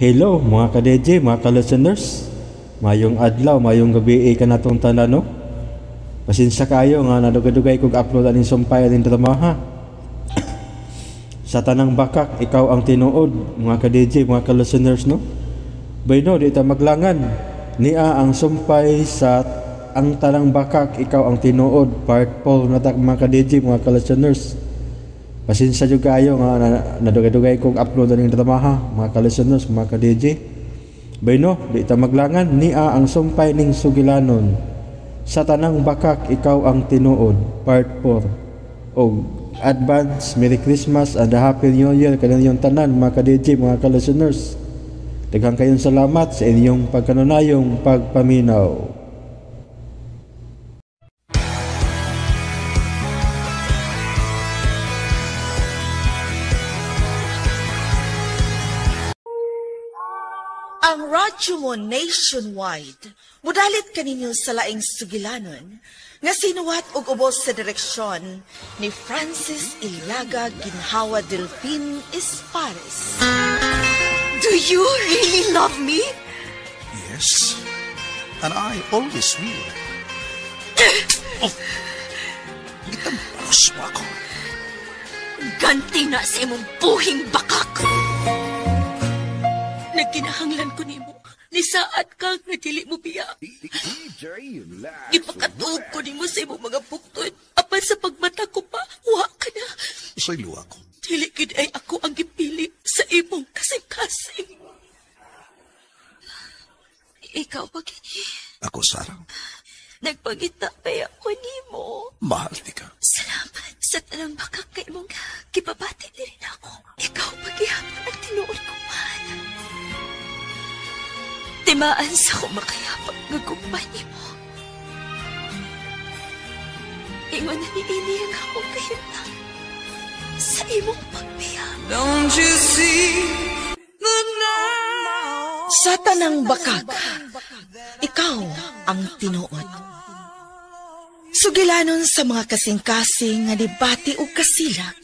Hello mga ka-DJ, mga ka-listeners. Mayong adlaw, mayong gabi ka natong tanan, no? Pasensya kayo nga nadugay-dugay kog upload aning sumpay aning drama ha. Sa tanang bakak, ikaw ang tinuod, mga ka-DJ, mga ka-listeners, no? Bayno, di ta maglangan. Nia ang sumpay sa ang tanang bakak, ikaw ang tinuod, part 4 na ta mga ka-DJ, mga ka-listeners. Pasensya jud kaayo nga nadugay-dugay kog upload aning drama ha, mga ka-listeners, mga ka-DJ. Bayno, di ta maglangan, nia ang sumpay ning sugilanon. Sa tanang bakak, ikaw ang tinuod, part 4. Og advance Merry Christmas and a Happy New Year kaninyong tanan mga ka-DJ, mga ka-listeners. Daghang kayong salamat sa inyong pagkanunayong pagpaminaw. Ang radyo mo nationwide, mudalit kaninyo sa laing sugilanon, nga sinuwat og ubos sa direksyon ni Francis Iliaga Ginhawa Delfin Espares. Do you really love me? Yes, and I always will. Oh, gitampos mo ako. Ganti na sa imong buhing bakak. Nagkinahanglan ko nimo. Nisaad ka nga dili mo biya. Gipakatuog ko nimo sa imong mga buktod. Apan sa pagmata ko pa, wa ka na. Sa iluwa ko. Dili gid ay ako ang gipili sa imong kasing-kasing. Ikaw ba gini? Ako, Sarah. Nagpangita pa ako nimo. Mahal di ka. Salamat sa tanang bakak kay imong gipabati ni rin ako. Ikaw paghihapon ang tinuod kong mahal. Timaan sa akong makayapag nga gugma nimo. Ingon na ni ini ang akong kahimtang sa imong pagbiya. Don't you see the night? Sa tanang bakak, ikaw ang tinuod. Sugilanon sa mga kasing-kasing nga nibati og kasilag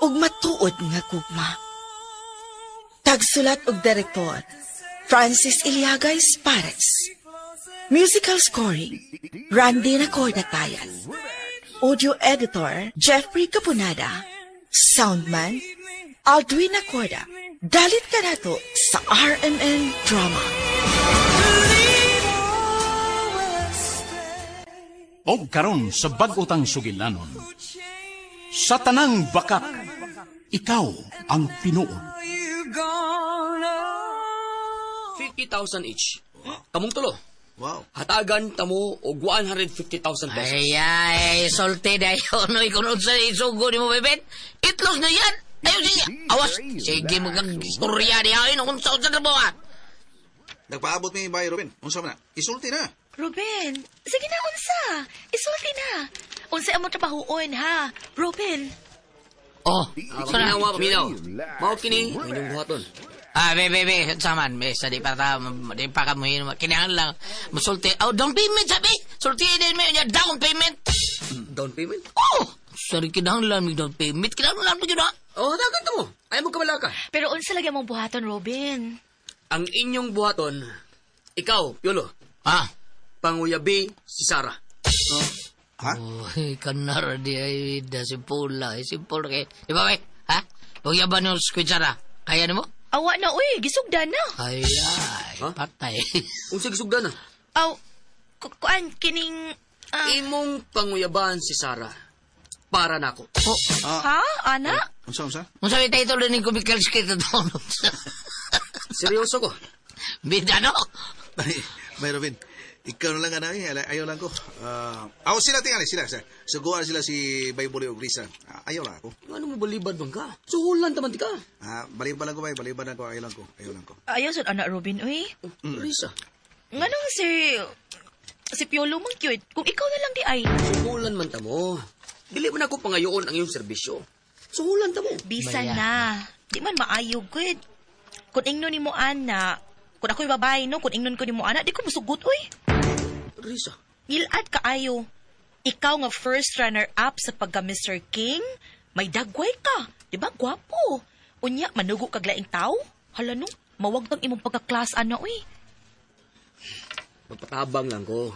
ug matuod nga gugma. Tagsulat og direktor, Francis Iliaga Espares. Musical scoring, Randy Nacorda Tayal. Audio editor, Jeffrey Capunada. Soundman, Aldwin Nacorda. Dalit ka nato sa RMN Drama. Og karon sa bag-otang sugilanon, sa tanang bakak, ikaw ang tinuod. 50,000 each. Kamong tulo. Wow. Hatagan tamo og 150,000 pesos. Ay, ay, sulti dayon. Uy, kung unsa isugo ni mo, bebet. Itlos na yan. Ayaw, sige. Awas. Sige, mag-istorya niya. Ay, nung unsa unsa na mo, ah. Nagpaabot mi bay Ruben. Unsa man na? Isulti na. Ruben, sige na, unsa. Isulti na. Unsa among trabahoon, ha? Ruben. Oh, Paminaw, paminaw. Mao kini ang inyong buhaton. Ah, be, be, be, saman, be, sa di pa ta, di pa ka mo yun, kinahanglan lang, musulti, oh, down payment, sabi, sulti din mo yun, down payment. Down payment? Oh, sorry, kinahanglan may down payment, kinahanglan mo yun, ha? Oh, hatagan tamo. Ayaw mo kabalaka. Pero unsa lagi among buhaton, Robin? Ang inyong buhaton, ikaw, Piolo. Ah? Panguyabi si Sarah. Oh. Ha? Uy, kanara di ay, da si Pula, si Pula, kay, di ba, be? Ha? Pagyaban yung squid Sarah, kaya nimo? Awa na, uy, gisugda na. Ay, ay, Huh? patay. Unsa gisugda na? Aw, kuan, kining... Imong panguyaban si Sarah. Para nako. Oh. Ha? Ana? Unsa, unsa? Unsa may title ni comical skit na to? Seryoso ko. Bida, no? Bay, Robin, ikaw na lang, ano, eh. Ayaw lang ko. Ako sila, tingali, sila. Suguan sila si Bay Buli o Grisa. Ayaw lang ako. Ano mo balibad bang ka? Suhulan taman ti ka. Balibad lang ko, Bay. Balibad lang ko. Ayaw lang ko. Ayaw lang ko. Ayaw sad, anak Robin, uy. Risa. Nganong si Piolo man cute. Kung ikaw na lang di ay. Suhulan man ta mo. Dili man ako pangayoon ang iyong serbisyo. Suhulan ta mo. Bisan na. Di man maayo, good. Kung ingnon ni mo, ana, kung ako'y babae, no? Kung ingnon ko ni mo, ana, di ko musugot, uy. Risa. Ngilad kaayo. Ikaw nga first runner-up sa pagka Mr. King, may dagway ka. Di ba, gwapo? Unya, manugo kag laing tao? Hala no. Mawag tang imong pagka-class ana uy. Magpatabang lang ko.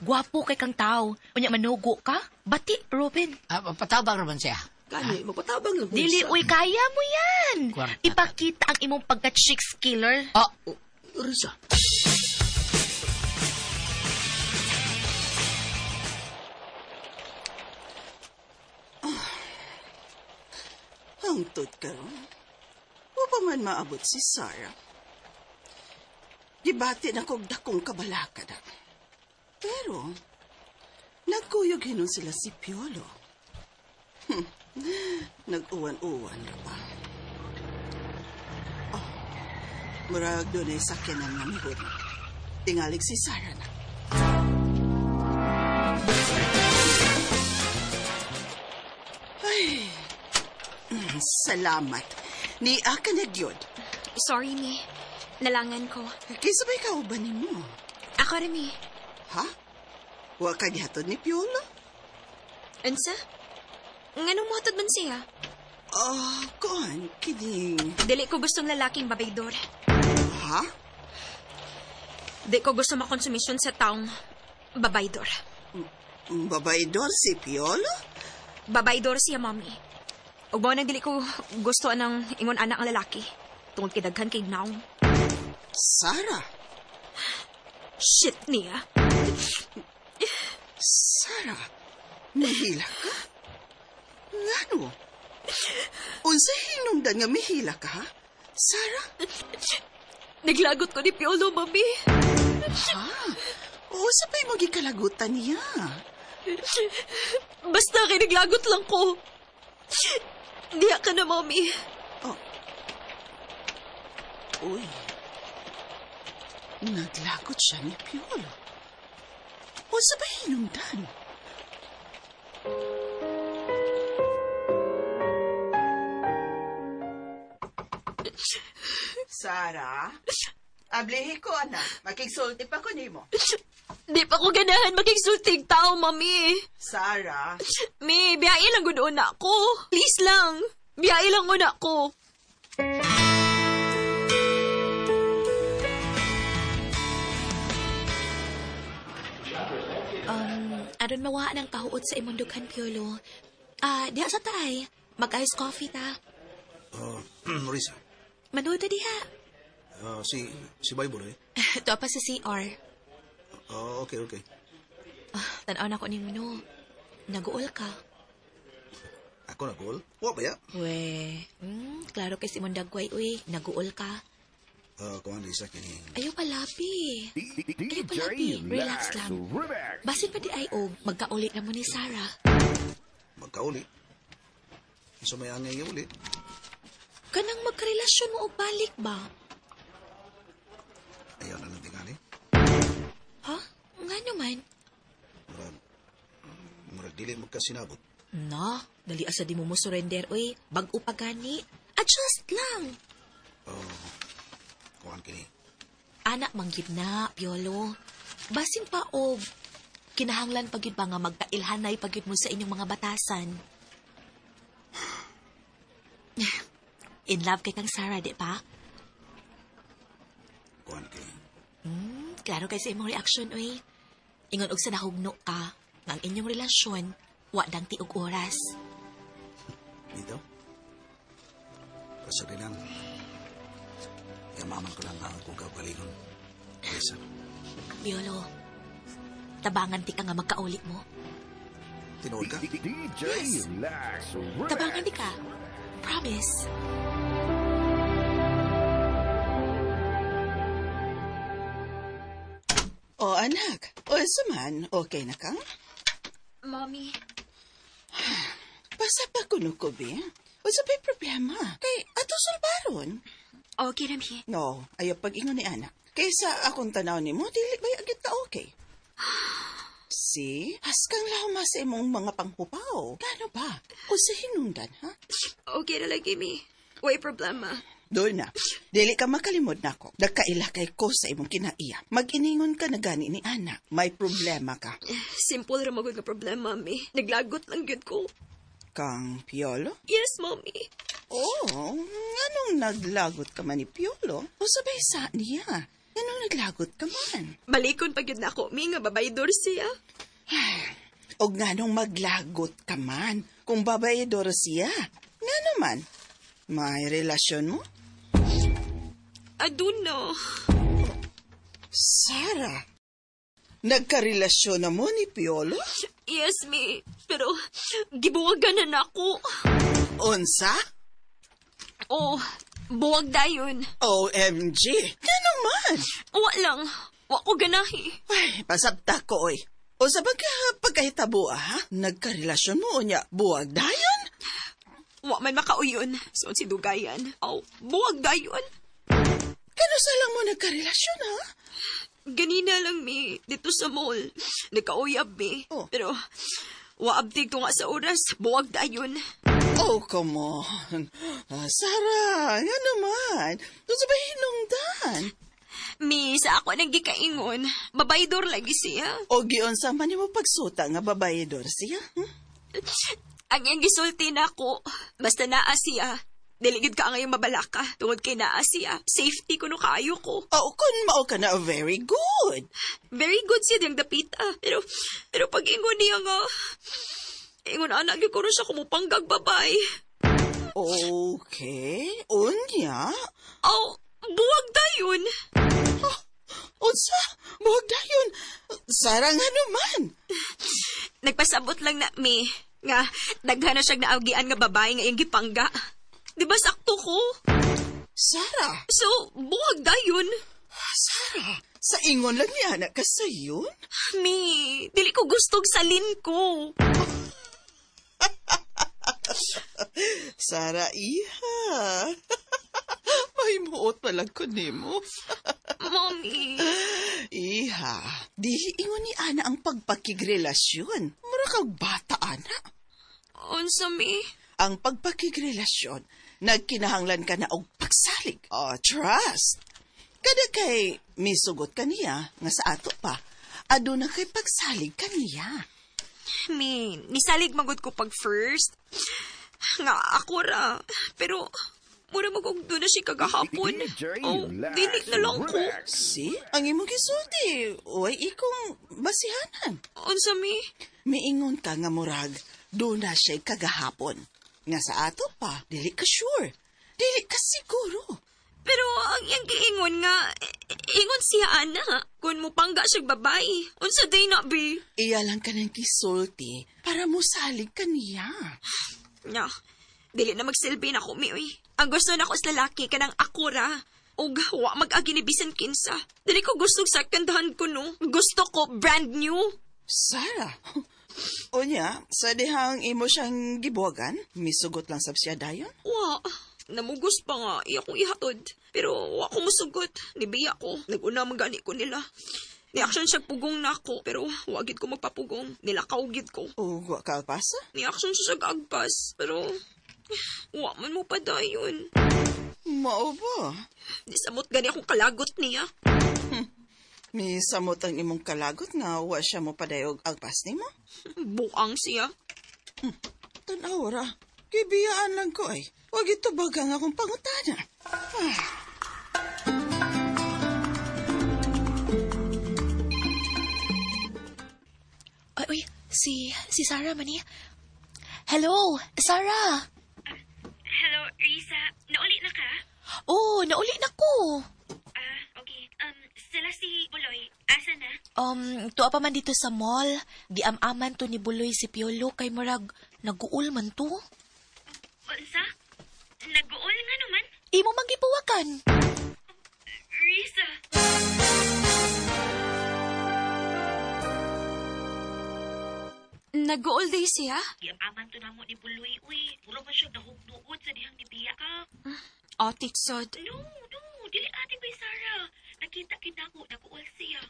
Gwapo kay kang tao. Unya manugo ka? Bati, Robin. Ah, patabang raman siya. Kani, magpatabang lang ko. Dili, Risa. uy, kaya mo yan. Kwarta. Ipakita ang imong pagka-chicks killer. Oh, Oh, Risa. Hangtod karon. Wa pa man maabot si Sarah. Gibati na kog dakong kabalaka na. Pero, nagkuyog hinon sila si Piolo. Nag-uwan-uwan na pa. Oh, murag doon ay sakyanan nga mihon. Tingalig si Sarah na. Ay, salamat. Ni ka na gyud. Sorry, Mi. Nalangan ko. Kaysa ba'y kauban nimo? Ako rin, Mi. Ha? Wa ka gihatod ni Piolo? Unsa? Nganong mohatod man siya? Oh, kuan, kining. Dili ko gustong lalaking babaydor. Ha? Di ko gusto makonsumisyon sa taong babaydor. Babaydor si Piolo? Babaydor siya, Mommy. Ug mao nang dili ko gusto anang ingon anak ang lalaki. Tungod kay daghan kay naong. Sarah. Shit niya. Sarah, mihila ka? Ngano? Unsa hinungdan nga mihila ka, ha? Sarah? Naglagot ko ni Piolo, Mommy. Ha? Unsa pa'y magikalagutan niya? Basta kay naglagot lang ko. Diya ka na, Mommy. Oh. Uy. Naglagot siya ni Piolo. Unsa ba hinungdan? Sarah? Ablihi ko, anak. Makigsulti pa ko nimo. Di pa ko ganahan magigsultig tao, Mami. Sarah? Mi, biyahe lang gud una ko. Please lang. Biyahe lang una ko. Aron mawa ng kahuot sa imong dughan, Piolo. Ah, diha sa taray. Mag-ice coffee ta. Oh, Risa. Manood ta diha. Si Bible eh. Tuwa pa sa CR. Oh, okay, okay. Ah, tanaw na ko nimo no. Naguol ka. Ako na goal. Wa ba ya? We, klaro kay si imong dagway uy, naguol ka. Kuan Risa kini. Ayaw palapi. Ayaw palapi. Relax lang. Basin pa di ay og magkauli na mo ni Sarah. Magkauli. So may angay nga uli. Kanang magkarelasyon mo og balik ba? Ayaw na lang tingali. Ha? Nga naman. Murag, murag dili magkasinabot. Na, dali asa di mo mo surrender uy. Bag-o pa gani. Adjust lang. Oh, kuan kini. Anak manggid na, Piolo. Basin pa og kinahanglan pa gyud ba nga magkailhanay pa gyud mo sa inyong mga batasan. In love kay kang Sarah, di ba? Kuan kini. Klaro kay sa imong reaction, uy. Ingon og sa nahugno ka, nga ang inyong relasyon, wa dang tiog oras. Dito. Pasari lang. Yamaman ko lang ang akong kaugalingon. Risa, Piolo, tabangan ti ka nga magkauli mo. tinuod ka? Yes. Tabangan di ka. Promise. O anak, o man, okay na ka? Mommy, Basta pa kuno ko, be. Unsa pa'y problema? Kay ato sulbaron. okay ra, Mi. No, ayaw pag-ingon ni anak. Kaysa akong tanaw nimo, dili ba agad ka okay? See? Haskang lawma sa imong mga panghupaw. Gano ba? O sa hinungdan, ha? Okay ra lagi, Mi. Way problema. Doon na. Dili ka makalimod nako. Nagkaila kay ko sa imong kinaiya. Mag-iningon ka na gani ni anak. May problema ka. Simple ra magud nga problema, Mi. Naglagot lang gyud ko. Kang Piolo? Yes, Mommy. Oh, nganong naglagot ka man ni Piolo? O sabay sa niya, nganong naglagot ka man? Balikon pa gyud nako mi nga babaydor siya. Og nganong maglagot ka man kung babaydor siya? Nga naman, may relasyon mo? Aduna. Sarah, nagkarelasyon na mo ni Piolo? Yes, mi. Pero gibuwagan na nako. Unsa? Oh, buwag dayon. OMG! Nga naman! Wa lang. Wa ko ganahi. Ay, pasabta ko, oy. O sa pagkahitabo, ha? Nagkarelasyon mo, unya, buwag dayon? Wa man makauyon. So, si Dugayan. Aw, buwag dayon. Kano sa lang mo nagkarelasyon, ha? Ganina lang, mi. Dito sa mall. Nagkauyab, mi. Oh. Pero, waabtig ko nga sa oras. Buwag dayon. Oh, come on. Sarah, nga naman. Doon sa hinungdan. Mi, sa ako nang gikaingon. Babaydor lagi siya. O gion sa man mo pagsuta nga babaydor siya. Hmm? Ang iyang gisulti na ako, basta naa siya. Dili gid ka ngayong mabalaka. Tungod kay naa siya. Safety kuno kaayo ko. Oh, kun mao ka na, very good. Very good siya diyang dapita. Pero pag ingon niya nga, ingon anak gyud ko ro siya kumupanggag babay. Okay. Unya? Aw, buwag dayon. Oh, unsa? Buwag dayon. Sarah nga naman. Nagpasabot lang na mi nga daghan na siyang naagian nga babae nga iyang gipangga. Di ba sakto ko? Sarah! So, buwag dayon. Sarah, sa ingon lang niya anak ka sayon? Mi, dili ko gustong salin ko. Sarah, iha. May muot palang ko nimo. Mommy. Iha, dili ingon ni Ana ang pagpakigrelasyon. Mura kag bata, Ana. Unsa, mi? Ang pagpakigrelasyon, nagkinahanglan ka na og pagsalig. Oh, trust. Kada kay misugot ka niya, nga sa ato pa, aduna kay pagsalig ka niya. Mi, nisalig magod ko pag first. Nga ako ra. Pero, mura magugdo na siya kagahapon. Oh, dili na lang ko. Si, ang imong gisulti, way ikong basihanan. Unsa, mi? Miingon ka nga murag, doon na siya kagahapon. Nga sa ato pa, dili ka sure. Dili ka siguro. Pero ang iyang giingon nga, ingon siya, ana. Kung mupangga siya babae, unsa day na, be? Iya lang ka ng gisulti para musalig ka niya. Nya, dili na magsilbi na ko, mi, uy. Ang gusto na ko sa lalaki, kanang ako ra. Og wa mag-agi ni bisan kinsa. Dili ko gusto second hand ko, no? Gusto ko brand new. Sarah, unya, sa dihang imo siyang gibuwagan, misugot lang sab siya dayon? Wa, namugos pa nga, iya kong ihatod. Pero wa ko musugot, nibiya ko. Nag-una man gani ko nila. Ni-action siya pugong na ako, pero wa gid ko magpapugong. Nilakaw gid ko. O, wa ka pasa? Ni-action siya sa agpas, pero wa man mo pa dayon. Mao ba? Di samot gani akong kalagot niya. Misamot ang imong kalagot nga wa siya mo padayog agpas nimo? Buang siya. Tanaw ra. Gibiyaan lang ko ay. Wag ito bagang akong pangutana. Ah. Ay, uy, si Sarah man niya. Hello, Sarah. Hello, Risa. Nauli na ka? Oh, nauli na ko. Okay. Sila si Buloy. Asa na? Tuwa pa man dito sa mall. Giam-aman to ni Buloy si Piolo kay murag naguol man to. Unsa? Naguol nga naman? Imo man gipuwakan. Risa. Naguol day siya? Giam-aman to namo ni Buloy, uy. Mura man siya nahugnuod sa dihang nibiya ka. Atik sad. No, dili ate bay Sarah. Nakita kita ko, naguol siya.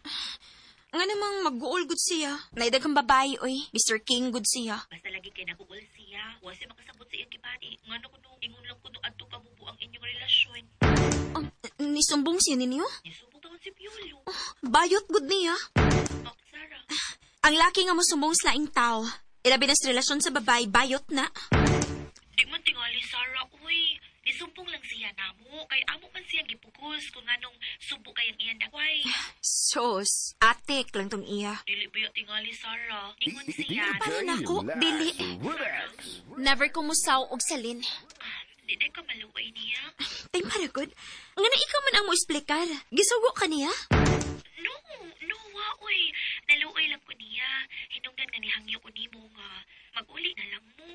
Nga namang mag-uol gud siya. Naidaghang babae, oy. Mr. King gud siya. Basta lagi kay naguol siya. Wa siya makasabot sa iyang gibati. Ngano kuno ingon lang kuno adto kabubo ang inyong relasyon. Nisumbong siya ninyo? Nisumbong taon si Piolo. Bayot gud niya. Oh, Sarah. Ang laki nga mosumbong sa laing tao. Ilabi na sa relasyon sa babae, bayot na. Di man tingali Sarah, uy. excuse kung anong subo kayang iyan dakway. Sos, atik lang tong iya. Dili ba tingali Sarah? Ingon siya. Para nako, dili. Never ko musaw og salin. Di ka maluoy niya. Tay maragod. Nga na ikaw man ang mo explicar. Gisugo ka niya? No, no, wa oy. Naluoy lang ko niya. Hinungdan nga nihangyo ko nimo nga mag-uli na lang mo.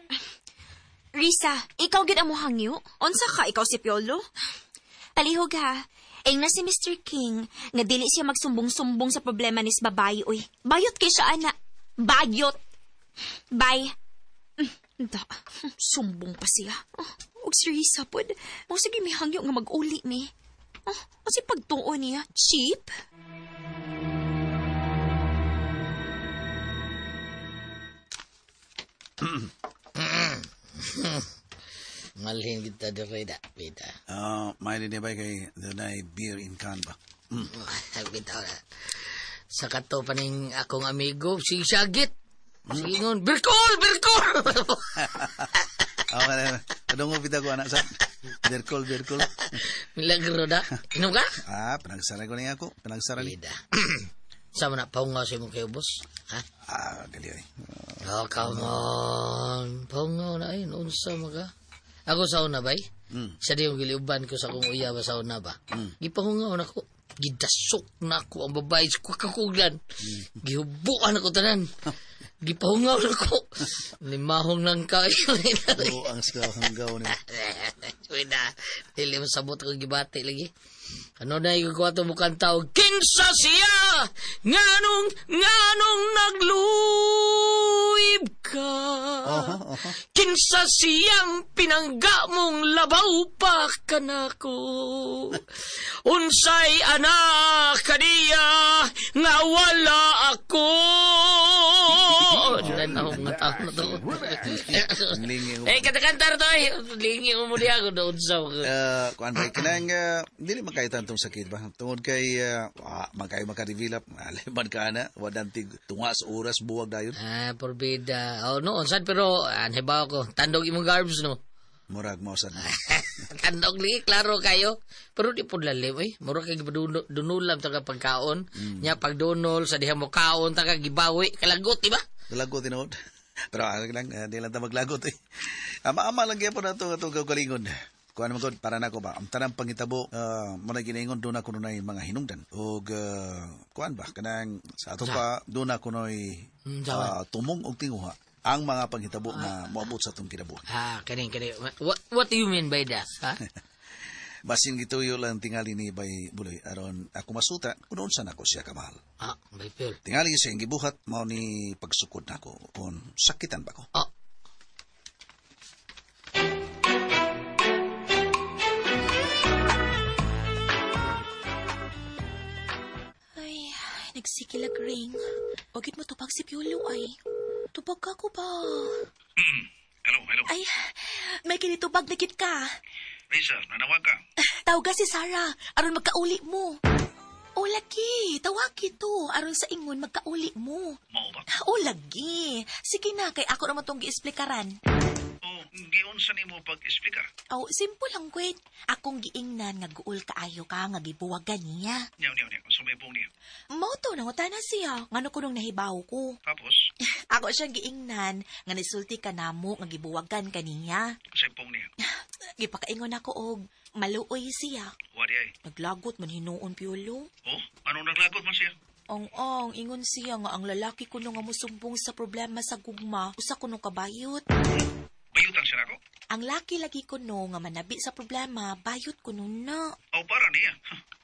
Risa, ikaw gid ang mohangyo? Unsa ka ikaw si Piolo? Palihog ha. Ing na si Mr. King nga dili siya magsumbong-sumbong sa problema nis babae oy. Bayot kay siya ana. Bayot. Bye. Da, sumbong pa siya. Oh, og si Risa pod. Mo sige mi hangyo nga mag-uli mi. Oh, kasi pagtuo niya, cheap. Malhin kita dire da, bida. May din ba kay dunay beer in can ba? Bitaw na. Sa kato pa ning akong amigo, si Sagit. Singon, Birkol! Birkol! Okay, kadungog bitaw ko anak sa. Birkol, birkol. Milagro da. Inom ka? Ah, pinagsara ko niya ako. Pinagsara ni. Bida. Sama na, paungaw sa imong kayo, boss. Ha? Ah, gali ay. Oh, come on. Paungaw na ay. Unsa maga. Ako sa una, bay? Sa di yung giliuban ko sa akong uya ba sa una ba? Gipahungaw na ko. Gidasok na ako ang babae sa kakuglan. Gihubuan ako tanan. Gipahungaw na ko. Limahong lang kayo. Oo, ang hanggaw niya. Wina, dili mo sabot ko gibati lagi. Ano na ikukuha ito mukhang tao? Kinsa siya! Nganong, nganong nagluib ka? Kinsa siyang pinangga mong labaw pa kanako? Unsay anak kaniya nga wala ako? Ako mga tao na to. Eh, katakantar to eh. Lingi mo muli ako doon sa... Kuan ba, kanang, dili makaitan tong sakit ba? Tungod kay, makayo makarevelop, aliman ka na, wadantig tunga sa oras, buwag dayon. Ah, porbida. Oh, no, sad pero, anhibaw ko, tandog imong garbs, no? Murag mo sad. Tandog lagi, klaro kayo. Pero di po lalim, eh. Murag kay dunulam taga pagkaon. Nya pagdunol, sa diha mo kaon, taga gibawi. Kalagot, di ba? Kalagot, tinuod. Pero lang, di lang ta maglagot, eh. Ama-ama lang gyapon na ito, itong kaugalingon. Kuan man gud, para nako ba, ang tanang pangitabo, mo na ginaingon, doon ako nunay mga hinungdan. Og, kuan ba, kanang sa ato pa, doon ako noy tumong og tinguha ang mga panghitabo na moabot sa atong kinabuhi. Ah, kaning. What do you mean by that, ha? Basin gituyo lang tingali ni Bay Buloy aron ako masuta kung unsa nako siya kamahal. Ah, Bay Phil. Tingali siya ang gibuhat mao ni pagsukod nako kung sakitan ba ko. Ah. Ay, nagsikilag ring. Wagit mo tupag si Piolo ay. Tupag ka ko ba? Hello, hello. Ay, may kinitubag na kit ka. Risa, nanawag ka. Tawag si Sarah, aron magkauli mo. O lagi, tawag ito, aron sa ingon magkauli mo. Mao ba? O lagi, sige na, kay ako naman tong giesplikaran. O, giunsa nimo pag-esplikar? O, simple lang, kwet. Akong giingnan nga guol kaayo ka nga gibuwagan niya. Niya, niya, niya. Sumibong niya. Mao to, nangutana siya. Ngano ko nung nahibaw ko. Tapos? Ako siyang giingnan nga nisulti ka namo nga gibuwagan ka niya. Sempong niya. Gipakaingon ako og maluoy siya. Wadi ay. Naglagot man hinuon, Piolo. Oh, anong naglagot man siya? Ang ingon siya nga ang lalaki kuno nga musumbong sa problema sa gugma, usa kuno kabayot. Bayutan siya nako? Ang laki lagi kuno nga manabi sa problema, bayot kuno na. Oh, para niya.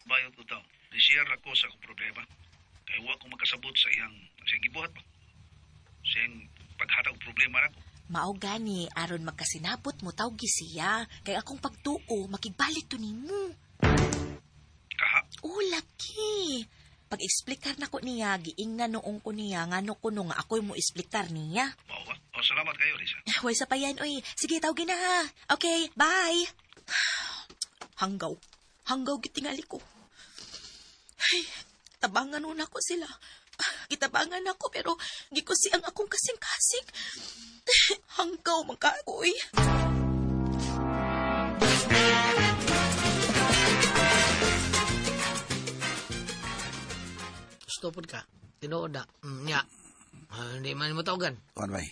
Bayot ko daw. Ni-share ako sa akong problema. Kaya wa ko makasabot sa iyang gibuhat ba. Sa iyang paghatag problema nako. Mao gani aron magkasinabot mo tawgi siya. Kay akong pagtuo makigbalik to nimo. Kaha? Oh, laki. Pag-explikar nako niya, giingnan noong ko niya, ngano kuno nga ako'y mo explikar niya. Mao ba? Oh, salamat kayo, Risa. Way sa pa yan, oy. Sige, tawgin na ha. Okay, bye. Hanggaw. Hanggaw gitingali ko. Ay, tabangan nun ako sila. Gitabangan ako pero gikusi ang akong kasing-kasing. Hanggaw man ka ako, oy. Husto pod ka. Tinuod na. Nya. Hindi man mo tawagan. Kuan bay.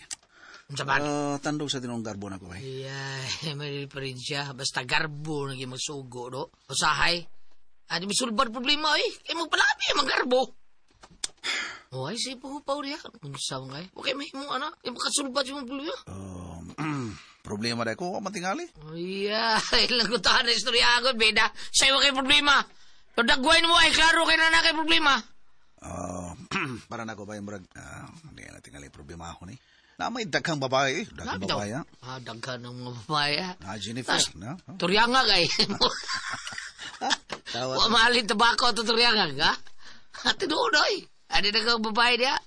Unsa man? Tandog sa tinuong garbo na ko bay. Iya, may diferensya. Basta garbo naging magsugo, no? Usahay. Adi misulbar problema, eh. Kaya magpalabi, maggarbo. Oh, ay, sige po, Paul, ya. Unsa man kay? Okay, may mo, ana. Yung makasulbat yung problema. Problema dahil ko, matingali. Iya, ilang gutahan na istorya ako, beda. Sa'yo kay problema. Pero dagwain mo ay klaro kay na kay problema. Para na ko ba yung murag, hindi na tingali problema ako ni. Na may daghang babae, eh. Daghang babae, ha? Ah, daghang ng mga babae, ha? Ah, Jennifer, no? Turyanga kay. Tawa. Wa mahalin tabako at turyanga, ha? Tinuod, oy. Adi daghang babae niya.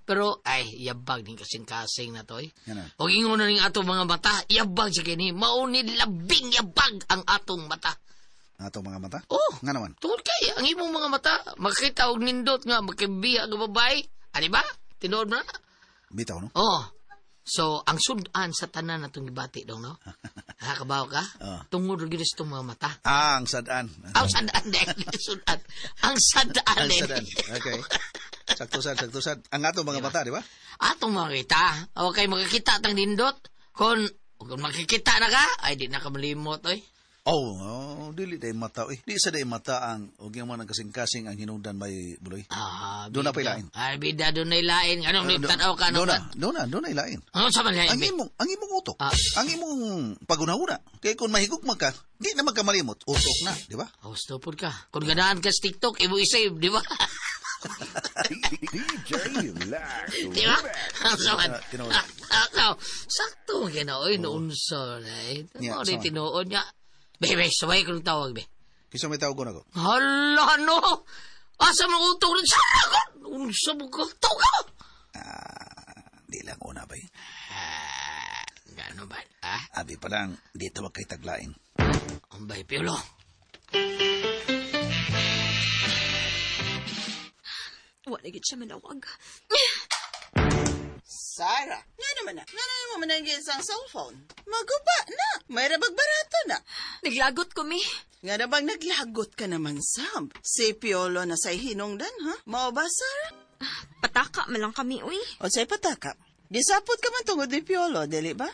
Pero, ay, yabag ning kasing-kasing na to, eh. Huwag ingon na ning atong mga mata, yabag siya kini. Mauni labing yabag ang atong mata. Atong mga mata? Oh! Nga naman. Tungod kay, ang imong mga mata, makita og nindot nga, makibiya nga babae. Ani ba? Tinuod na? Bitaw, no? Oh. So, ang sudan sa tanan na itong gibati daw, no? Ha, kabaw ka? Tungod rin sa itong mga mata. Ah, ang sadaan. Ang sadaan, dahil. Sudan. Ang sadaan, Ang sadaan. Okay. Sakto sad, sakto sad. Ang atong mga mata, di ba? Atong mga kita. Okay, makikita tang nindot. Kung makikita na ka, ay, di na ka malimot, oy. Oh, dili day mata, oy. Di sa day mata ang og yung mga kasing-kasing ang hinungdan may buloy. Ah, doon na pa ilain. Ay, bida doon na ilain. Anong tanaw ka? Doon na ilain. Ano sa man ilain? Ang imong utok. Ang imong pagunahuna. Kaya kung mahigugma ka, di na magkamalimot. Utok na, di ba? Oh, stop ka. Kung ganahan ka sa TikTok, imo i-save, di ba? DJ Lax. Di ba? Ang saman. Sakto ka na, oy, noon sa, eh. Ano rin tinuod niya? Bebe, sabay ko ng tawag, be. Kisa may tawag ko na ko. Hala, no! Asa mong utong rin? Sara ko! Unsa mo ka? Tawag ka! Di lang una ba eh. Gano ba? Ah? Abi pa lang, di tawag kay taglain. Ambay, Piolo. Wala gid siya manawag. Sarah, nga naman na. Nga naman mo nang isang cellphone. Maguba na. May rabag barato na. Naglagot ko, mi. Nga na bang naglagot ka naman, Sam? Si Piolo na sa'y hinungdan, ha? Mao ba, Sarah? Pataka man lang kami, uy. O sa'y pataka. Gisapot ka man tungod ni Piolo, dili ba?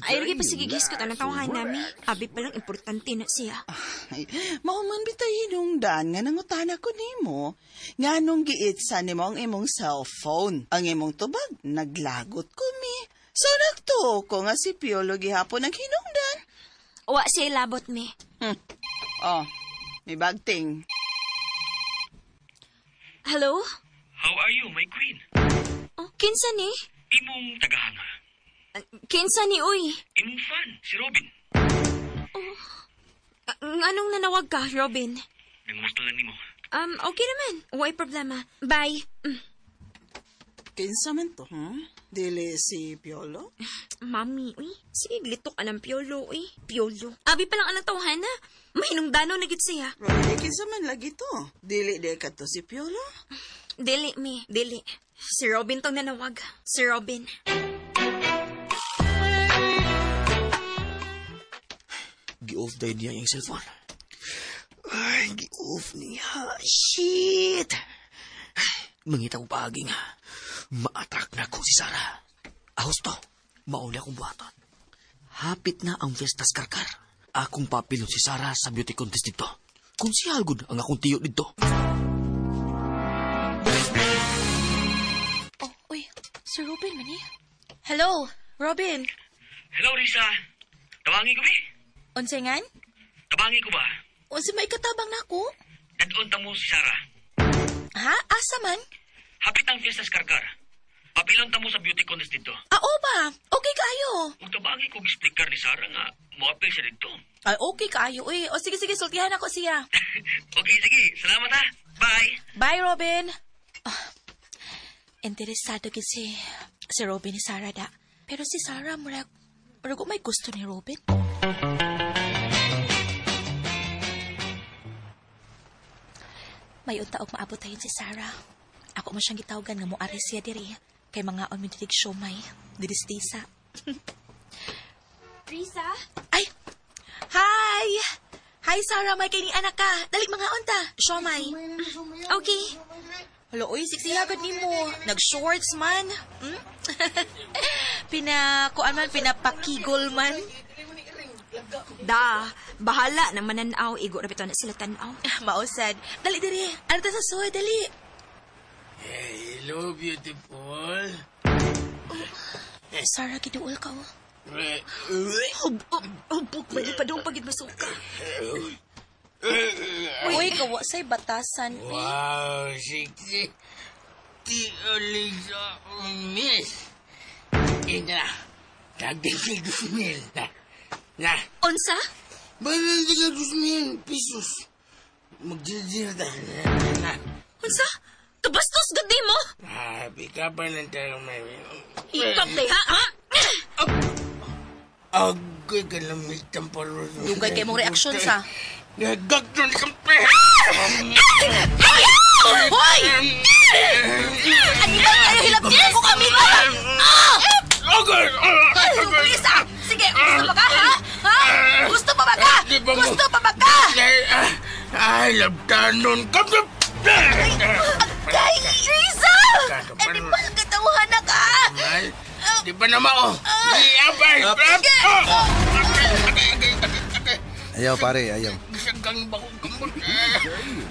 Ay, lagi pa sige giskot ang tawahan nami. Abi pa lang importante na siya. Ay, mauman bitay hinungdan nga nangutana ko nimo. Nga nung giitsa nimo ang imong cellphone. Ang imong tubag, naglagot ko mi. So nagtuo ko nga si Piolo gihapon ang hinungdan. Wa siya ilabot mi. Oh, may bagting. Hello? How are you, my queen? Oh, kinsa ni? Imong tagahanga. Kinsa ni, uy? Imong fan, si Robin. Oh. Anong nanawag ka, Robin? Nangumusta lang nimo. Okay naman. Way problema. Bye. Kinsa man to, Dili si Piolo? Mami, uy. Sige, glitok ka ng Piolo, uy. Piolo. Abi pa lang anang tawhan, ha? Mahinungdano na gid siya. Robin, kinsa man lagi to? Dili di ka to si Piolo? Dili, mi. Dili. Si Robin tong nanawag. Si Robin. Gi-off dahil niya yung cellphone. Ay, gi-off niya. Shit! Mangita ko paaging. Ma-attack na ko si Sarah. Ahos to. Mauli akong buhaton. Hapit na ang fiestas karkar. Akong papilon si Sarah sa beauty contest dito. Kung si Halgod ang akong tiyo dito. Oh, uy. Si Robin man eh. Hello, Robin. Hello, Risa. Tabangi ko, be. Unsay ngan? Tabangi ko ba? Unsa may ikatabang nako? Dadon ta mo si Sarah. Ha? Asa man? Hapit ang fiestas karkar. Papilon ta mo sa beauty contest dito. Ah, oo ba? Okay kaayo. Ug tabangi ko gi-speaker ni Sarah nga moapil siya dito. Ay, okay kaayo. Uy, o sige, sige, sultihan ako siya. Okay, sige. Salamat ha. Bye. Bye, Robin. Oh, interesado gid si Robin ni Sarah da. Pero si Sarah, murag may gusto ni Robin. May unta og maabot tayon si Sarah. Ako man siyang gitawagan nga moari siya diri. Kay mga on mi diri siomay, diri sa Tisa. Risa? Ay! Hi! Hi, Sarah! May kay ni anak ka. Dali mga onta. Siomay. Okay. Hala, oy, sexy agad nimo. Nag-shorts man. Hmm? Pinakuan man, pinapakigol man. Da, bahala na mananaw. Igo ra bitaw na sila tanaw. Mausad. Dali, dali. Ano ta sa soy? Dali. Hello, beautiful. Oh, Sarah, giduol ka, oh. Hubog, mali pa doon pagid masuka. Uy, kawa sa'y batasan. Wow, sexy. Ti ulit sa miss. Ina, tagdagdag 2,000. Na. Unsa? Bagdagdag 2,000 pesos. Magdidira ta. Na. Unsa? Kabastos gud nimo? Ah, pika pa lang tayo may. Hikap day ha, ha? Agay ka lamit ang parol. Dugay kay mong reaksyon sa. Nagagdon kang pe! Hoy! Ano ba kayo hilabtihan ko kami ba? Ah! Please, ah! Sige, gusto pa ka, ha? Ha? Gusto pa ba ka? Gusto pa ba ka? Ay, labtanon ka! Agay! Riza! Eh, di ba katawahan na ka? Di ba naman, oh? Abay! Ayaw, pare, ayaw. Gisagang bakong gamot.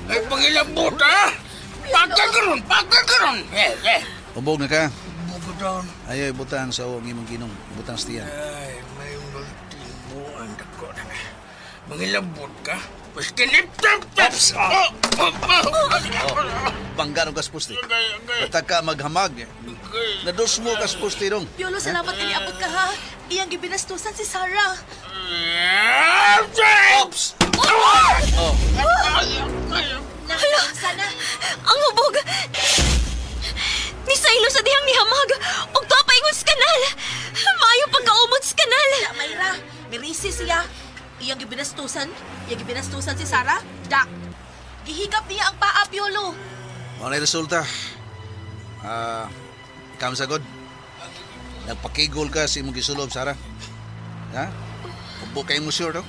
Ay, pangilabot, ha? Pagkakaroon, pagkakaroon. Eh. Ubog na ka. Ubog doon. Ayaw, ibutang sa uwang imong ginong. Ibutang sa tiyan. Ay, may multibuan ako na. Mangilabot ka? Mas kinip-tap! Ops! Bangga ng kaspusti. Bata ka maghamag. Nados mo kaspusti dong. Piolo, salamat kaniabot ka, ha? Iyang gibinastusan si Sarah. Ops! Oh. Hala, sana. Ang hubog! Ni Sailo sa dihang nihamag. Og tuwa paingon sa kanal. Maayo pagkaumot sa kanal. Da, Mayra. Mirisi siya. Iyang gibinastusan. Iyang gibinastusan si Sarah. Da. Gihigap niya ang paa, Piolo. Mao na resulta. Ikaw sagod. Nagpakigol ka sa imong gisulob, Sarah. Ha? Ubo kay mo sure, no?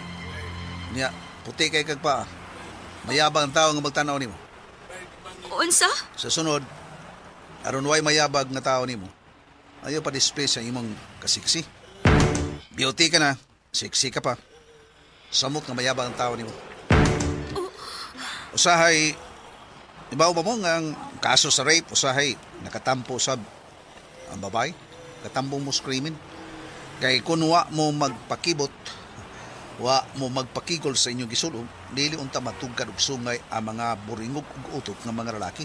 Niya, puti kay kag paa. Mayabang ang tao nga magtanaw nimo. Unsa? Sa sunod, aron way mayabag nga tao nimo, ayaw pa display sa imong kasiksi. Beauty ka na, sexy ka pa. Samok nga mayabang ang tao nimo. Usahay, ibaw ba mo nga ang kaso sa rape, usahay, nakatampo sa ang babae, katampo mo screaming. Kay kun wa mo magpakibot, wa mo magpakigol sa inyong gisulob, dili unta matugkad og sungay ang mga buringog ug utot nga mga lalaki.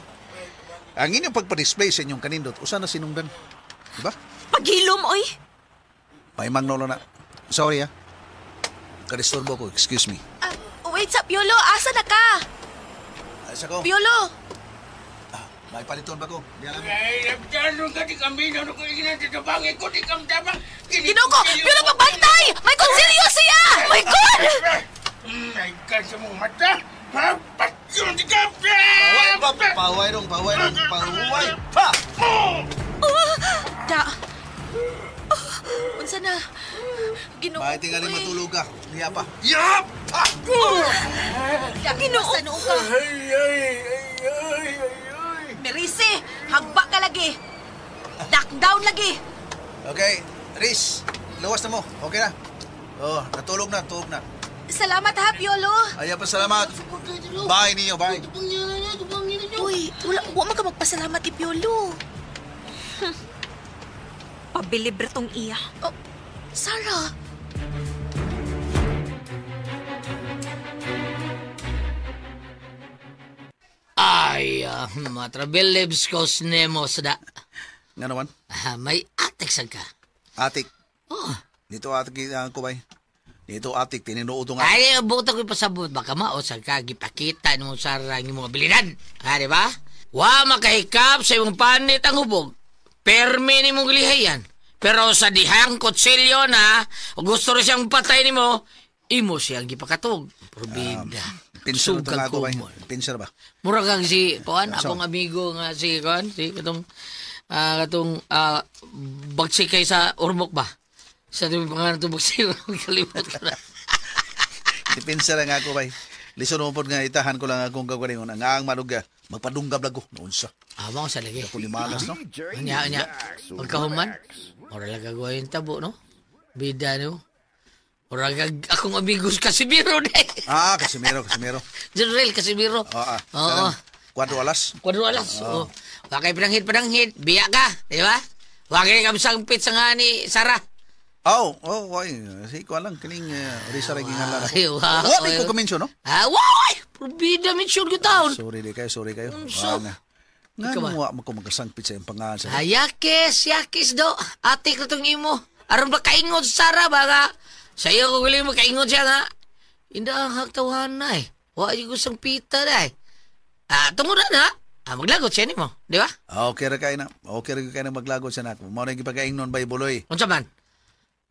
Ang inyong pagpa-display sa inyong kanindot, usa na sinungdan. Diba? Paghilom, oy! Paimang nolo na. Sorry, ah. Kadisturbo ko, excuse me. Wait sa Piolo, asa na ka? Asa ko? Piolo! May paliton ba ko? Di alam. Ay, labtanon ka, di kami na ko iginatatabangin ko, di kami tabang. Ginoo ko! Piolo, pagbantay! May konsilyo siya! My God! Ay, ka sa mong mata! Ha? Patyon, di ka! Paway pa! Paway dong, paway dong, paway pa! Da. Unsa na? Ginoo. Bakit tingali matulog ka? Niya pa. Yap! Pa! Ginoo. Sa noong ka. Ay, ay, ay, ay, ay. Merise, hagba ka lagi. Knockdown lagi. Okay, Riz, luwas na mo. Okay na. Oh, natulog na, tulog na. Salamat ha, Piolo. Ayaw pa salamat. Bye ninyo, bye. Uy, wala, wa man ka magpasalamat ni Piolo. Pabilibre tong iya. Oh, Sarah. Ay, matrabilibs ko nemo sa da. Nga naman? May atik sad ka. Atik? Oh. Dito atik ko bay. Dito atik, tinuod nga. Ay, buto ko pasabot. Baka mausag ka, gipakita mo sa ang imong abilidad. Ha, di ba? Wa makahikap sa imong panit ang hubog. Permi ni mong lihayan. Pero sa dihang kutsilyo na, gusto rin siyang patay nimo, imo siyang gipakatog. Probida. Pinsir na ako bay. Pinsir ba? Mura kang si Kuan, akong amigo nga si Kuan, si katong katong bagsi kay sa Ormoc ba? Sa di pangalan itong bagsi, kalimot ko na. Di pinsir nga ako bay. Lison mo po nga itahan ko lang akong kagalingon. Ang aang maluga. Magpadunggab lago noon sa. Ah, mao sa lagi. Ako ni malas, no? Nya, nya. Pagkahuman, ora lang gagawa yung tabo, no? Bida, no? Ora akong amigos Casimiro, de. Ah, Casimiro. General Casimiro. Oo. Oo. Kwadro alas. Kwadro alas, oo. Wakay pananghit, biya ka, di ba? Wakay kamsangpit sa nga ni Sarah. Oh, why? Si ko lang kining Risa ra gingalan ako. Wow. Wa di ko kaminsyon, no? Ah, wow! Probida mention ko taon. Sorry di kayo, sorry kayo. So, nga wa mo ko magasangpit sa iyong pangalan sa. Ah, yakis do. Ate ko tong imo. Aron ba kaingon sa Sarah ba nga? Sa iyo ko galing mo kaingon siya nga. Inda ang haktawahan na eh. Wa ko sangpita na eh. Ah, tungod na. Ah, maglagot siya nimo, di ba? Okay ra kay na. Okay ra kay na maglagot siya nako. Mao na gipagaingnon bay buloy. Unsa man?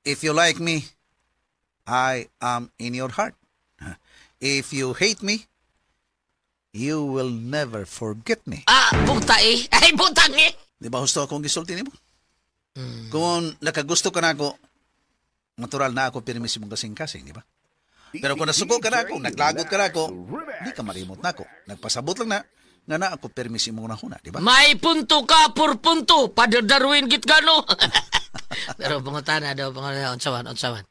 If you like me, I am in your heart. If you hate me, you will never forget me. Ah, buta eh. Ay, butang eh. Di ba husto akong gisulti nimo? Kung nakagusto ka na ako, natural na ako pirmi sa mong kasing-kasing, di ba? Pero kung nasuko ka na ako, naglagot ka na ako, di ka malimot na ako. Nagpasabot lang na, nga na ako pirmi sa mong nahuna, di ba? May punto ka por punto. Pader Darwin git ka, no? Pero pangutana daw, pangutana, unsawan.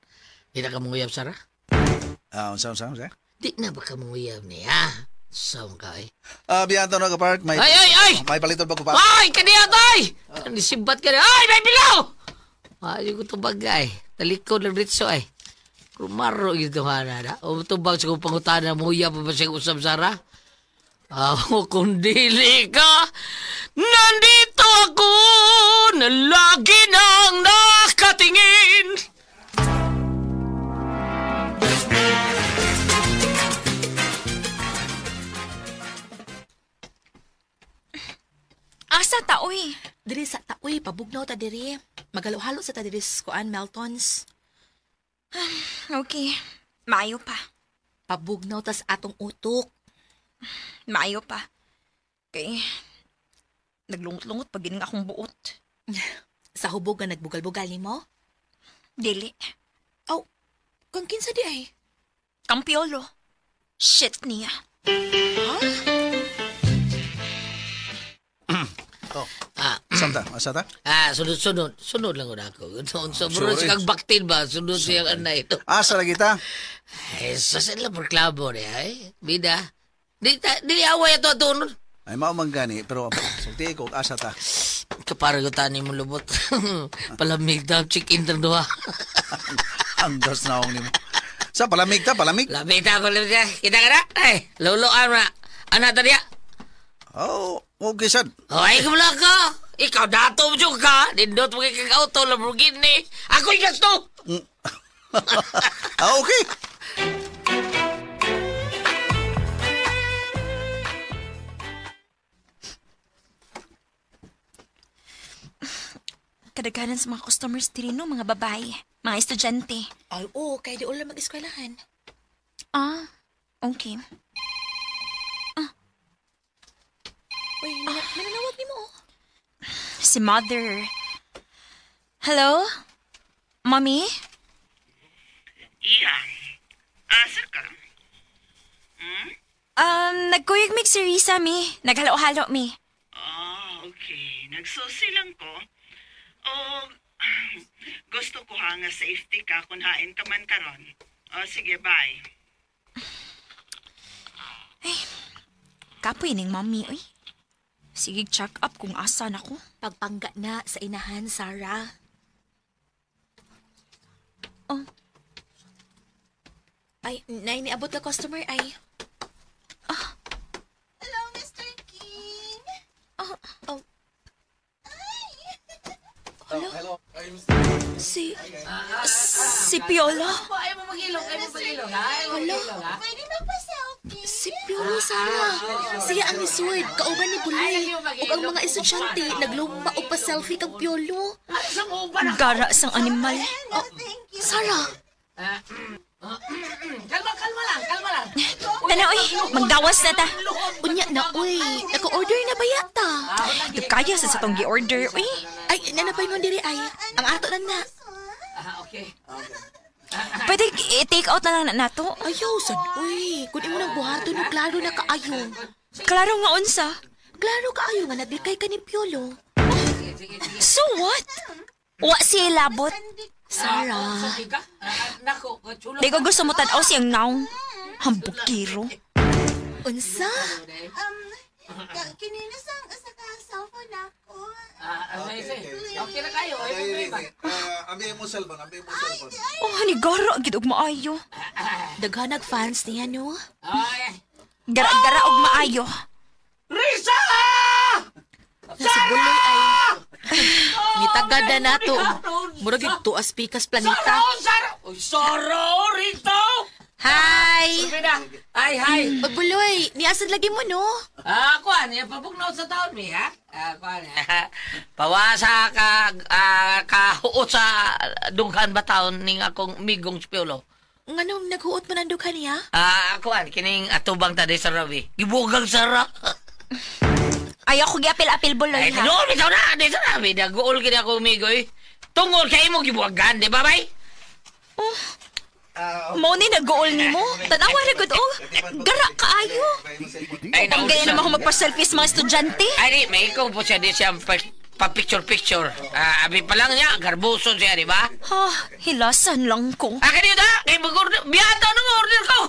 Di na ka manguyab, Sarah? Ah, unsawan? Di na ba ka manguyab niya? Unsawan ka, eh? Biyanto na ka, Park. May, ay! May paliton pa ko pa. Ay, kaniya, tay! Nisibat ka na. Ay, may bilaw! Ay, ko tubag, ay. Talikod lang ritso, ay. Rumaro ito nga na. O tubag sa kong pangutana, muyab pa ba siya usap, Sarah? Ako kung dili ka, nandito ako na lagi nang nakatingin. Asa ta, oy? Diri sa ta, oy, pabugnaw ta diri. Magalo-halo sa ta diri sa kuan, Meltons. Okay, maayo pa. Pabugnaw ta sa atong utok. Maayo pa. Kay, naglungot-lungot pag gining akong buot. Sa hubog nga nagbugal-bugal ni mo? Dili. Aw, kang kinsa di ay? Kang Piolo. Shit niya. Huh? Oh. Santa, asa ta? Ah, sunod. Sunod lang ako. So, bro, si kang baktin ba? Sunod siyang anay ito. Asa lagi ta? Ay, sa sila reklamo niya, ay. Bida. Di away ato ato. Ay, mao man gani, pero sulti ko, asa ta. Kapara ko tani mo lubot. Palamig ta, check-in tang duha. Ang gas na akong nimo. Sa palamig ta, palamig. Lamig ta, palamig ta. Kita ka na? Ay, luluan na. Ano ta niya? Oh, okay, sad. Oh, ay, kumula ka. Ikaw, dato mo dyan ka. Nindot mo kay kag-auto, Lamborghini. Ako'y gasto! Ah, okay. Kadaghanan sa mga customers diri no, mga babae, mga estudyante. Ay, oo, kay di ulan mag-eskwelahan. Ah, okay. Ah. Uy, mananawag ni mo. Si Mother. Hello? Mommy? Iya. Asa ka? Hmm? Nagkuyog mig si Risa, mi. Naghalo-halo, mi. Ah, okay. Nagsusi lang ko. O, gusto ko ha nga safety ka kung hain ka man karon. O, sige, bye. Ay, kapoy ning mommy, uy. Sige, check up kung asa na ko. Pagpangga na sa inahan, Sarah. Oh. Ay, nay, niabot ka customer, ay. Ah. Hello, Mr. King. Oh, oh. Hello? Hello. Si Piolo. Ay mo magilong, ay mo magilong. Hello? Pwede magpa-selfie? Si Piolo, Sarah. Siya ang isuod, kauban ni Buloy. Ug ang mga estudyante, naglumba og pa-selfie kang Piolo. Gara sang animal. Oh, Sarah. Kalma, kalma lang, kalma lang. Tana, uy, magdawas na ta. Unya na, uy. Naka-order na ba yata? Kaya sa satong gi-order, uy. Ay, nanapay mo diri ay. Ang ato na na. Okay. Pwede i-take out na lang na nato. Ayaw, sad, uy. Kung imo nang buhaton, no, klaro na kaayo. Klaro nga unsa. Klaro kaayo nga naglikay ka ni Piolo. So what? Wa siya labot. Sarah. Di ko gusto mo tan-aw siyang naong. Hambukiro. Unsa? Kininas ang usa ka cellphone ako. Okay na kayo. Ay, problema. Ambi mo cellphone, ambi mo cellphone. Oh, ni gara gid og maayo. Daghanag fans niya, no? Gara-gara og maayo. Risa! Nasa buloy ay. Nitagad na nato. Murag tuas pikas planeta. Sara! Uy, Sara! Rito! Hi! Ay, hi! Oy, Buloy, niasad lagi mo, no? Ah, kuan, ya pabugnaw sa taon mi, ha? Ah, kuan. Pawasa ka kahuot sa dughan ba taon ning akong migong spiolo. Nganong naghuot man ang dughan niya? Ah, kuan, kining atubang ta sa Rabi. Gibugang Sara. Ayaw ko giapil-apil Buloy, Ay, ha? no, bitaw na, di sa Rabi. Naguol kini ako migoy. Tungol kay imo gibuwagan, di ba, bay? Oh. Mao ni nag-goal nimo. Tanawa ra gud og gara kaayo. Ay, Ang ganyan naman ako magpa-selfie sa mga estudyante. Ay, di, may ikaw po siya, di siya pa-picture-picture. Ah, abi pa lang niya, garbuso siya, di ba? Ha, hilasan lang ko. Ah, kanyo da, kay mag-order, biyata nung order ko.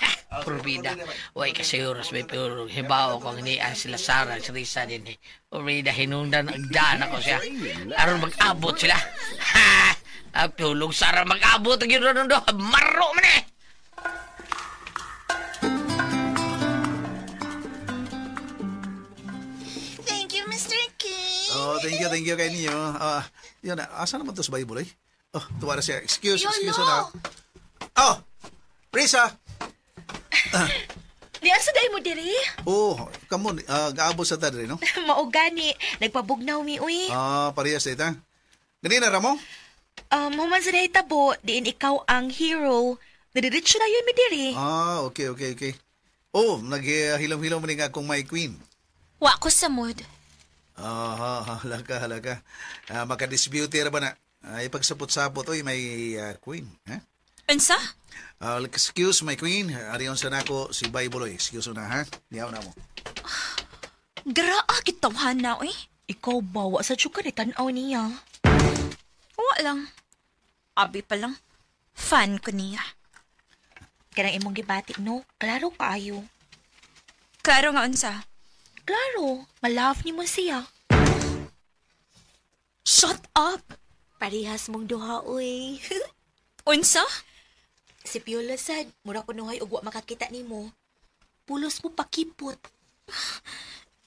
Ha, Purbida. Uy, kasi oras may puro hibaw ko ang niya sila Sara, si Risa din eh. Purbida, hinungdan, agdaan ako siya. Aron mag-abot sila. Ha! Ah, tulog Sara mag-abot ang yun do. Maro man eh! Thank you, Mr. King. Oh, thank you kay ninyo. Yun na, asa naman to sa Bible eh? Oh, tuwa na siya. Excuse, excuse na. Oh, Risa! Di asa dahil mo diri? Oh, come on, gaabot sa tadre, no? Mao gani, nagpabugnaw mi uy. Ah, parehas dita. Ganina, Ramo? Human sa nahitabo, diin ikaw ang hero. Nadiretso na yun mi diri. Ah, okay. Oh, naghilom-hilom man nga akong my queen. Wa ko sa mood. Ah, halaka. Makadisbute ra ba na? Ay, pagsapot-sapot, oy, may queen. Ha? Unsa? Excuse my queen. Ariyon sa nako si Bible, oy. Excuse na, ha? Niyaw na mo. Garaa kitawhan na, oy. Ikaw ba, wa sa tsuka ni tan-aw niya. Wa lang. Abi pa lang. Fan ko niya. Kanang imong gibati, no? Klaro kaayo. Klaro nga unsa? Klaro, malove ni mo siya. Shut up! Parehas mong duha, oy. Unsa? Si Piolo sad, mura kunuhay og wa makakita nimo. Pulos mo pakipot.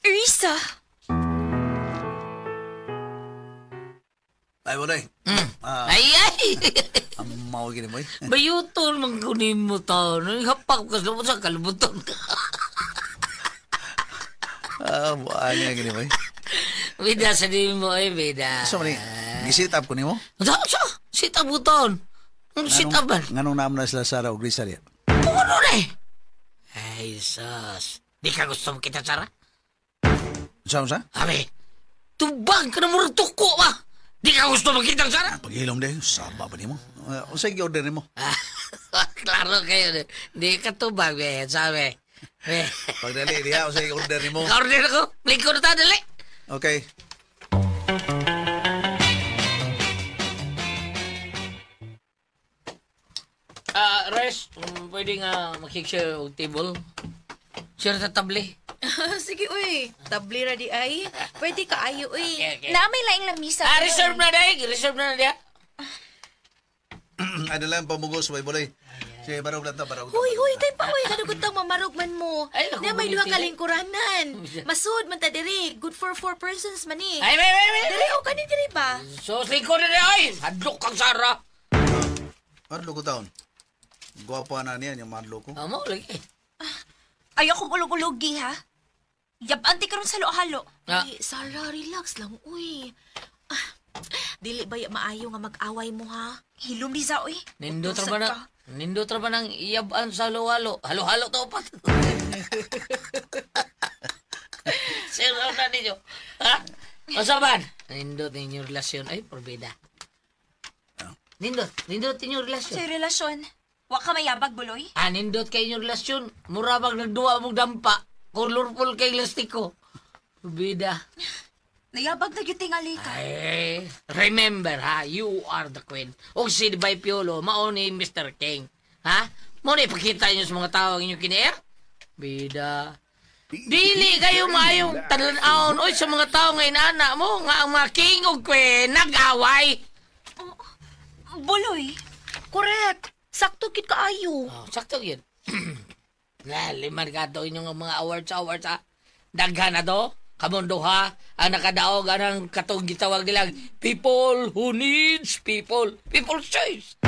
Risa! Ay, wala eh. Ay, ay! Ang mao gini mo eh. Bayutol, mangkunin mo taon. Hapak ka sa kalibutan ka. Ah, buwan niya gini mo eh. Bida sa di mo eh, bida. So, mani, gisit up ko nimo? Sa, sa, sit up ko taon. Sit up man. Nganong naam na sila Sara o Risa diya? Ano na eh? Ay, sus. Di ka gusto mo kita, Sara? Sa, sa? Abi, tubag ka na murag tuko ba? Di ka gusto makita, Sara? Paghilom din, saba pa nimo. Unsay gi-order nimo? Klaro kayo. Di ka tubag, eh. Sabi. Pagdali, diha, unsay gi-order nimo? Order ako. Lingkod na ta, dali. Okay. Res, pwede nga makikshare og table. Share sa table. Sige, uy. Tabli ra di ay. Pwede ka ayo, uy. Okay. Na may laing lamisa. Ah, reserve na dai. Reserve na diya. Ano lang pamugos, Bible eh. Sige, barog lang ta, barog. Huy, huy, tay pa, uy. Kadugot tang mamarog man mo. Ay, naku, Na may duha bulitin. ka lingkuranan. Masud man ta diri. Good for 4 persons man eh. Ay, may, may, may. Diri, o kani diri ba? So, lingkod na diya, ay. Hadlok kang Sara. Madlo ko taon. Gwapa na niya, yung madlo ko. Amo, lagi. Ayaw kong ulog-ulogi, ha? Yab-anti karon sa halo-halo. Ah. Uy, Sarah, relax lang, uy. Ah, dili ba maayo nga mag-away mo, ha? Hilom, Liza, uy. Nindot ra ba na? Nindot ra ba nang iyaban sa halo-halo? Halo-halo to pa. Sino na ninyo? Ha? Unsa man? Nindot ninyo relasyon. Ay, porbida. Nindot. Nindot ninyo relasyon. Sa relasyon. Wa ka mayabag, Buloy? Anindot kay inyong relasyon. Mura bag nagduwa mong dampa. Colorful kay lastiko. Bida. Nayabag na gyud tingali ka. Ay, remember ha, you are the queen. O si Bay Piolo, mao ni Mr. King. Ha? Mo na ipakita niyo sa mga tao ang inyong kinier? Bida. Dili kayo maayong talan-aon oy sa mga tao nga inaana mo nga ang mga king ug queen nag-away. Buloy. Correct. Sakto gid kaayo. Oh, sakto yun. Na, liman ka to inyong mga awards, awards ha. Daghan na to. Kamundo ha. Ang nakadaog anang katong gitawag nilang people who needs people. People's choice.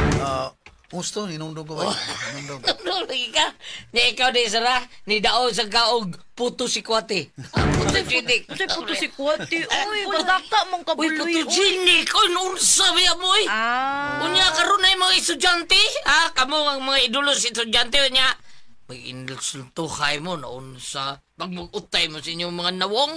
Gusto, hinumdum ko ba? Hinumdum. Ano lagi ka? Ni ikaw ni Sara, ni daog sa kaog puto si Kwate. Puto chinik. Unsay puto si Kwate? Uy, badakta mong Uy, kabuloy. puto chinik. Uy, unsa ba mo eh? Ah. Unya karon na yung mga estudyante, ha? Kamo ang mga idolo sa estudyante unya. Mag-insultuhay mo na unsa pagmugutay mo sa inyong mga nawong.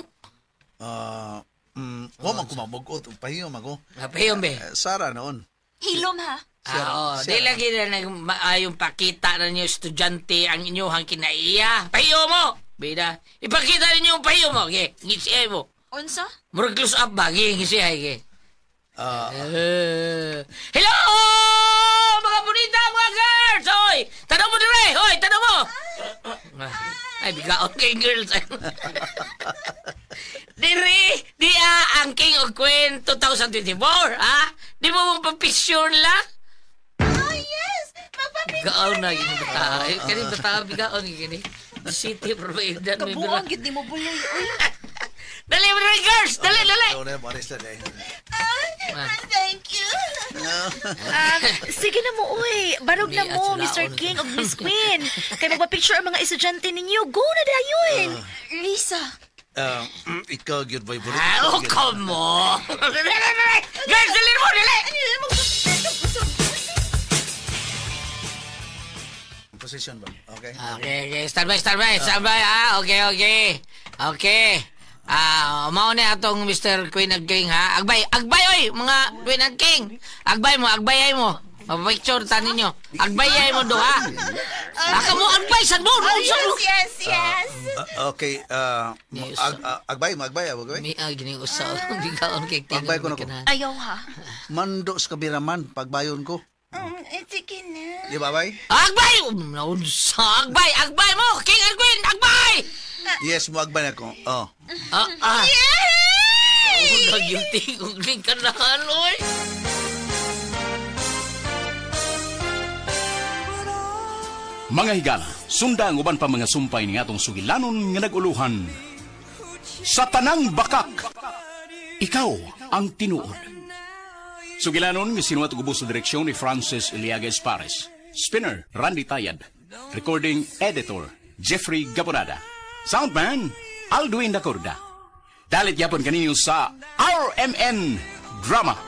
Wa man ko mamugot, pahiyo man ko. Pahiyo be. Sara noon. Hilom ha. Ah, oh, di lagi na nagmaayong pakita na ninyo estudyante ang inyong kinaiya. Pahiyo mo! Bida, ipakita ninyo ang pahiyo mo. Okay, ngisiay mo. Unsa? Murag close up ba? Okay, ngisiay. Okay. Hello! Mga bonita, mga girls! Hoy! Tanaw mo dire! Hoy, tanaw mo! Ay, bigaon kay girls. Dire, di ang King of Queen 2024, ha? Di mo mong papisyon lang? Oh, yes! Magpapicture Bigaon na, gini bata. Ay, kani bata, bigaon, gini. City provider. Kabuang gid nimo Buloy. Uy. Dali, dali, girls! Dali, dali! Thank you. Sige na mo, uy. Barog na mo, Mr. King ug Miss Queen. Kay magpa-picture ang mga estudyante ninyo. Go na dayon. Lisa. Ikaw, gyud boy, bulit. Ah, oh, come on! Dali, dali, dali! Girls, dali mo, dali! Position ba? Okay. Okay, okay. Stand by, stand by, stand by. Ah, okay, okay. Okay. Ah, mao na atong Mr. Queen and King ha. Agbay, agbay oy, mga Queen and King. Agbay mo, agbay ay mo. Mapapicture ta ninyo. Agbay ay mo do ha. Aka mo agbay sad mo. Oh, yes, yes, yes. Okay, agbay mo, agbay, agbay. Mi gini usa bigaon kay tingog. Agbay ko na ko. Ayaw ha. Mando sa kameraman, pagbayon ko. Sige na. Di ba, bay? Agbay! Naunsa, agbay, agbay mo! King and Queen, agbay! Yes, mo agbay na ko. Oh. Ah, ah. Yay! Unag yung tingog ni kanahan, oy. Mga higala, sunda ang uban pa mga sumpay ni atong sugilanon nga nag-uluhan. Sa tanang bakak, ikaw ang tinuod. Sugilanon nga sinuwat ug ubos sa direksyon ni Francis Iliaga Espares. Spinner, Randy Tayad. Recording editor, Jeffrey Gabonada. Soundman, Alduin Dacorda. Dalit yapon kaninyo sa RMN Drama.